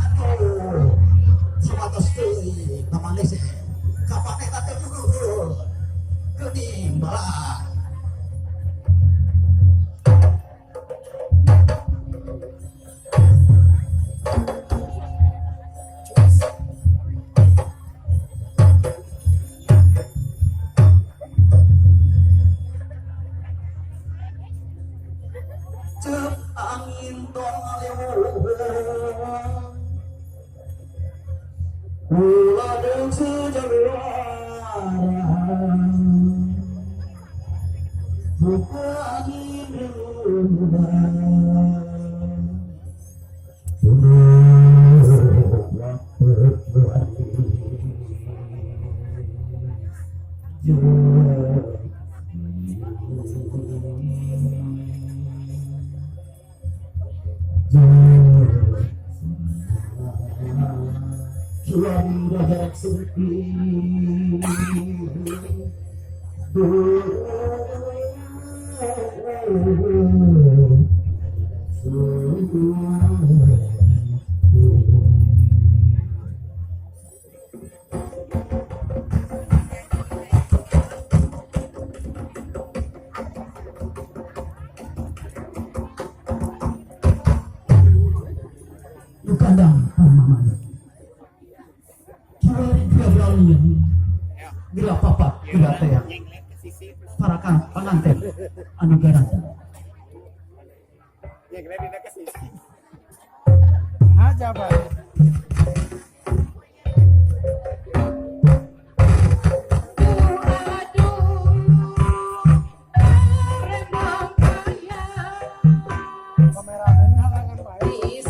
Aduh, sabatos teuing pamanis eh. Kapake teh luhur. Geuning balak. Cep angin tong ngaliwung. Kula deung sejaluara. Buka angin rembulan. Kandang mamanya. Kiwari geura geura papat geura teang. Para panganten anu garanta. Aja, Pak. Kameramen halangan baik.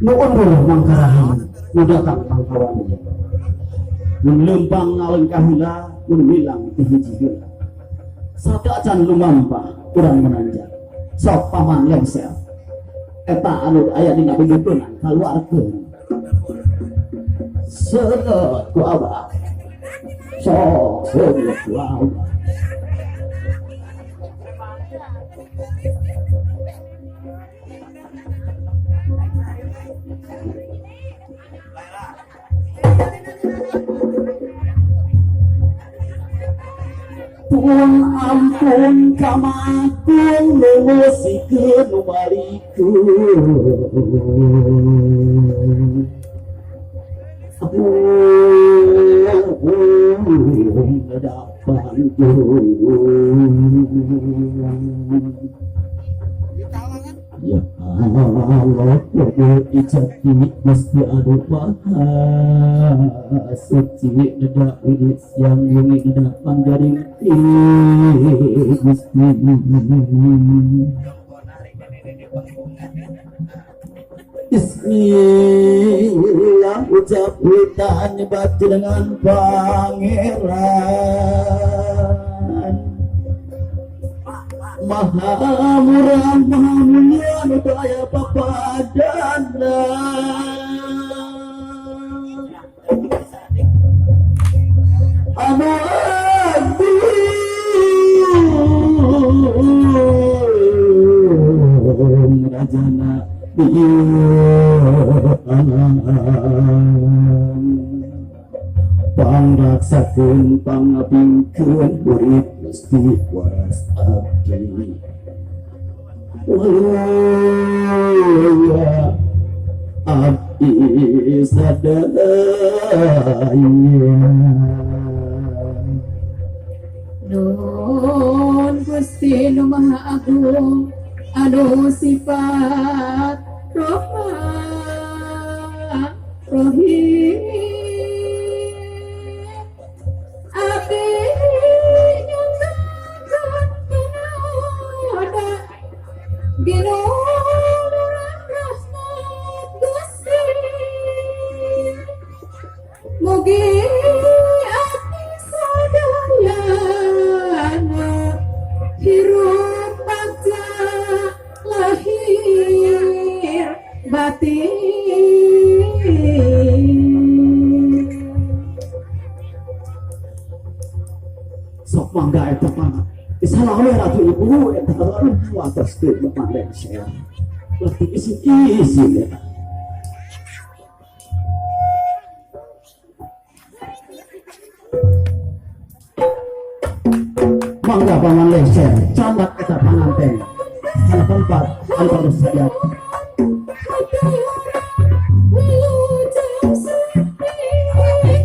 Nu undur mangkarahan, nu datang mangkawani. Mun leumpang ngalengkah heula, mun milang ti hiji heula. Sateuacan lumampah urang menanjak. Sok paman lengser. Eta anu aya dina beubeuna kaluarkeun. Seueut ku abah. Sok seueut ku abah. Pun ampun kamakung nungusikeun nu balikeun. Ampun dapat. Ya Allah, ijati mesti anu maha suci neda ini siang wengi neda panggaring Gusti. Bismillah ucap hutan batu dengan pangeran Maha murah maha mulia nu aya papadana. Anu agung rajana pangraksakeun pangapingkeun urip mesti waras abdi. Walaya abdi sadaya. Nun Gusti nu Maha Agung anu sifat Rahman Rahim. Abdi nyanggakeun pinaoda ginuluran rahmat Gusti. Mugi abdi sadayana hirup bagja lahir batin. Sok mangga eta mah. Salah we ratu ibu eta aduh wates teu depan lengser. Leutik isin-isin eta. Mangga paman lengser, candak eta panganten. Kana tempat anu harus saja.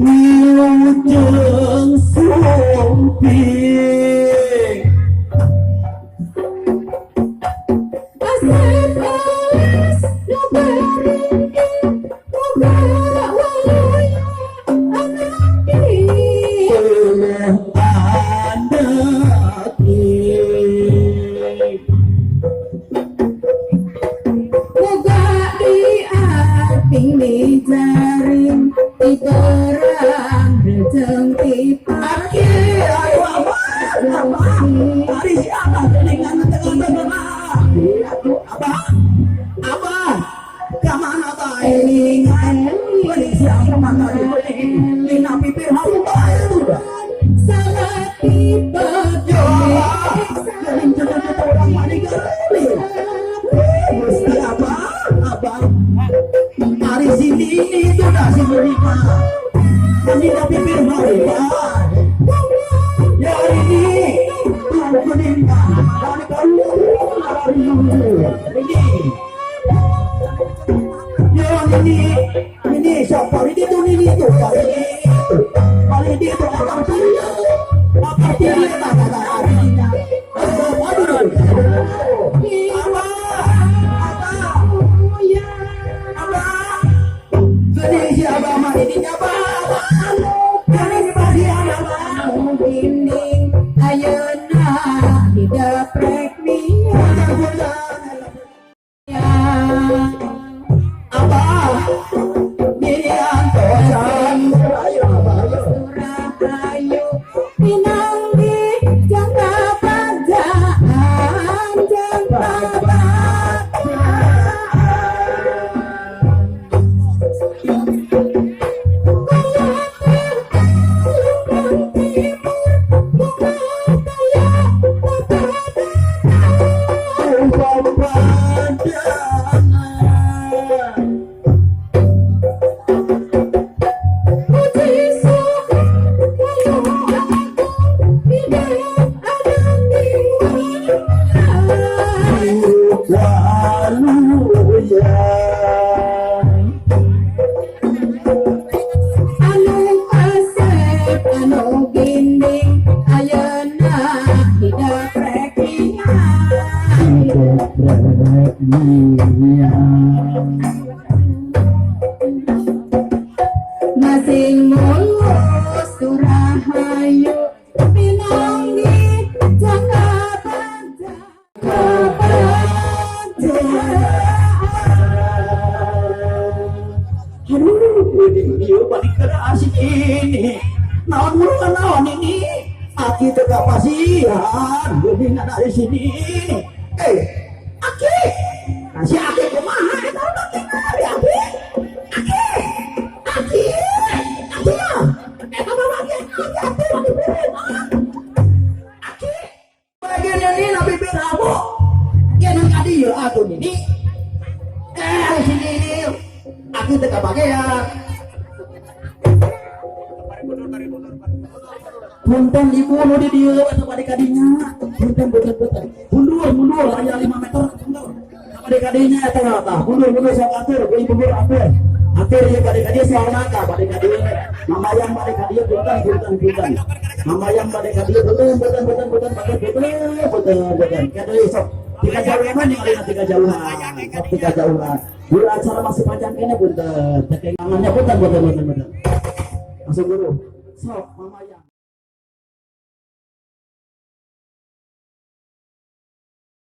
Wilujeng sumping. Asep alis nu beringin muga waluya anaki. Eleh anaki. Muga diating dijaring diterang rejeng Aki, ayo abah, abah. Ari si abah geningan tengah-tengah. Atuh abah, abah. Kamana bae lingan? Beuning si abah mah tadi beuning. Dina pipir harum bae tuh. Salah tipe Yo abah, geuning cucu-cucu urang mah digeuling. Gusti abah, abah. Ari si Nini sudah si Nini mah. Dina pipir harum bae. Ya hari ini, tuh geuning mah. Dari kalu, dari ini. Ya ini, ini siapa ini tuh ini tuh ini. Paling dia tuh akar pilih, akar pilih tak ada artinya. Aduh, aduh, abah, abah, abah. Jadi si abah mah ini abah, abah. Jadi masih abah. Dinding ayeuna dideprek nia. Abah. Pinanggih jang babagjaan, jang babagjaan. Kaya teh lembang timur, muga kaya papadana. Papadana. Puji syukur walu agung hidup ananding Waluya. Anu kasep anu ginding ayeuna hidup rek Hidup rek miang. Masing mulus rahayu, pinanggih jang bagja babagjaan. Aduh, ini dia balik ke asik ini. Naon muruan naon ini? Aki teu kapasihan, geuning ada di sini. Eh, Aki. Nah, si Aki kumaha eta udah aki Aki. Aki. Aki. Aki ya. Eta mah Aki, Aki, Aki, Aki, ah. Aki. Bagian ini nabi bibir abu. Kenan ka dieu atuh nini. Eh, sini. Aki teu kabagean. Punten, ibu nu di dieu eta bade kadinya. Punten, punten, punten. Mundur, mundur aya 5 meter mundur. Bade kadinya eta tah. Mundur, mundur sok atur, ku ibu guru atur. Atur ieu bade ka dieu soalna tah bade ka dieu. Mamayang bade ka dieu, punten, punten, punten. Mamayang bade ka dieu, punten, punten, punten, punten, punten, punten, punten, punten. Ka deui sok. Tiga jauhan yang lain, tiga jauhan. Sok tiga jauhan. Guru acara masih panjang kene, punten. Tekengannya punten, punten, punten, punten. Langsung guru. Sok mamayang.